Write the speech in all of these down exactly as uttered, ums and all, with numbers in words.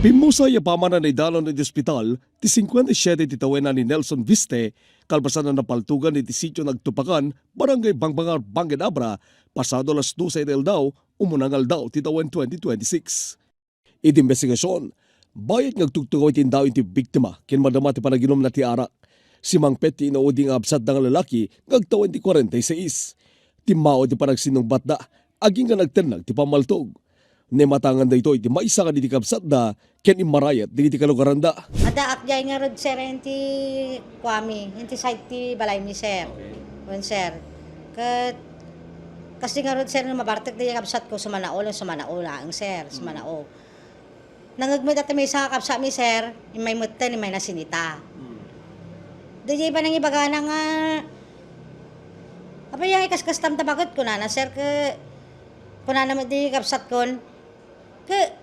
Pimmusay a pamananay dalan iti ospital ti singkuenta y siete ti tawenna ni Nelson Viste, kalpasan a napaltogan iti sitio Nagtupakan, Barangay Bangbangar, Bangked Abra, pasado alas dose iti aldaw, umuna nga aldaw ti tawen twenty twenty-six. Iti imbestigasion, bayat nga agtugtugaw iti indaw iti biktima ken madama ti panaginumna ti arak. Simangpet ti inaudi nga kabsatda nga lalaki nga agtawen ti kuarenta y seis. Timmao ti panagsinnungbatda, agingga nagtennag ti pammaltog. Naimatangan daytoy ti maysa kadagiti kabsatda ken immarayat dagiti kalugaranda. Addaak diay ngarud, sir, iti kuami, iti side ti balaymi, sir. Wen, sir. Ket kasdi ngarud, sir, no mabartek diay kabsatko, sumanaol, sumanaol laeng, sir, sumanaol. Nangngegmi dayta maysa nga kabsatmi, sir, immay metten, immay nasinita. Hmm. Daydiay panangibagana nga, "Apay nga ikaskastam ta baket?" kunana, sir, ket kunana met di kabsatkon, ket,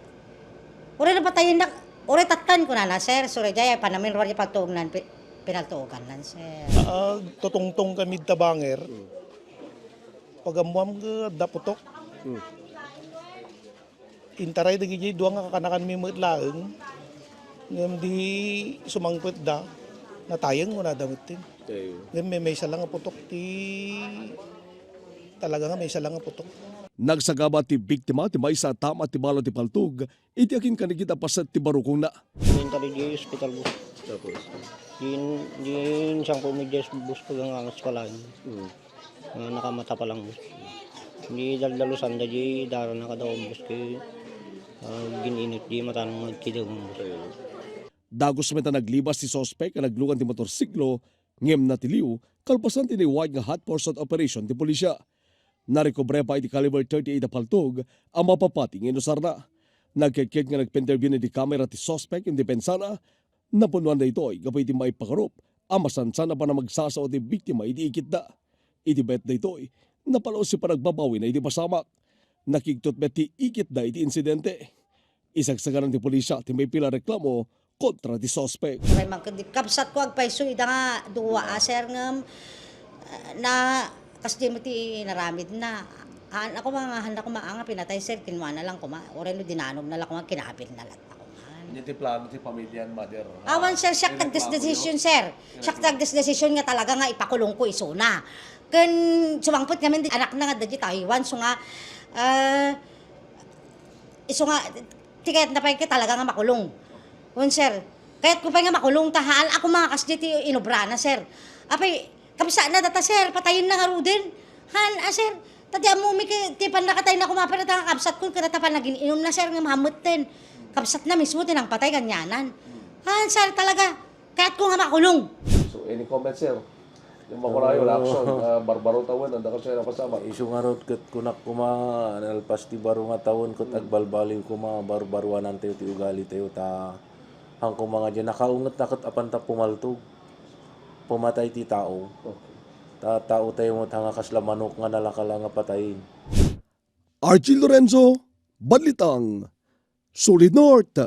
"Uray napatayennak, uray tattan," kunana, sir. Sure, diay, panaminruar diay pagtuognan, pi-, pinaltuogannan, sir. Agtutungtong kami ita banger. Pagammuam ket adda putok. Hmm. Intaray dagidiay dua nga kakanakanmi met laeng, ngem di sumangpetda, natayeng kunada metten. Ayo. Ngem may, maysa la nga putok ti, talaga nga maysa la nga putok. Nagsagaba ti biktima ti maysa a tama ti bala ti paltog iti akinkanigit a paset ti barukongna. Intaray di ospital bus. Tapos? Din, din sangko mi di bus pagangangas pa laeng. Mm. Nga nakamata pa lang, boss. Di daldalusan da, di dara na kada oras, kay, ah, gin-init, di matano nga agkidawang, boss. Dagus met a naglibas ti suspek a naglugan ti motorsiklo, ngem natiliw, kalpasan ti naiwayat nga hot pursuit operation ti pulisya. Narekobre pay iti caliber thirty-eight a paltog a mapapati nga inusarna. Nagkekked nga nagpenterview iti kamera ti suspek ken depensana, Napunoan daytoy gapu iti maipakarup a masansan a panamagsasao ti biktima iti ikitda. Iti bayat daytoy, napalus ti panagbabawina iti pasamak. Nakigtot met ti ikitda iti insidente. Isagsaganan ti pulisya ti maipila a reklamo kontra ti suspek. Uray man ket di kabsatko agpayso ida nga dua a, sir, ngem, ah, na, kasdi met ti inaramidna. Haan a koma nga, haan a koma nga pinatay, sir, kinuana lang koma. Uray no dinanogna lang koma, kinapilna latta koma. Ania ti plano ti pamilian, mother? Awan, sir, siak ti agdesisyon, sir. Siak ti agdesisyon nga talaga nga ipakulongko isuna. Ken sumangpet ngamin ti anakna nga adda diay Taiwan, isu nga, ah, isu nga, ti kayatna pay ket talaga nga makulong. Wen, sir, kayatko pay nga makulong ta haan a koma nga kasdi ti inobrana, sir. Apay, kabsatna data, sir, patayenna ngaruden. Haan a, sir. Ta ti ammomi ket ti pannakatayna koma pay data nga kabsatkon ket data panagin-inumna, sir, nga mahammetten. Kabsatna mismo ti nangpatay kanianan. Haan, sir, talaga. Kayatko nga makulong. So, any comment, sir? Yung makulayo, wala action. Ah, barbaro tawen, anda ka siya napasamak. Isu ngarud ket kunak koma, nalpas ti baro nga tawen ket agbalbaliw koma, barbaroanan tayo ti ugali tayo, ta haan koma nga diay nakaunget na ket apanta pumaltog. Pumatay ti tao. Okay. Ta tao tayo met nga kasla manok nga nalaka la nga patayen. Archie Lorenzo, Balitang, Solid North.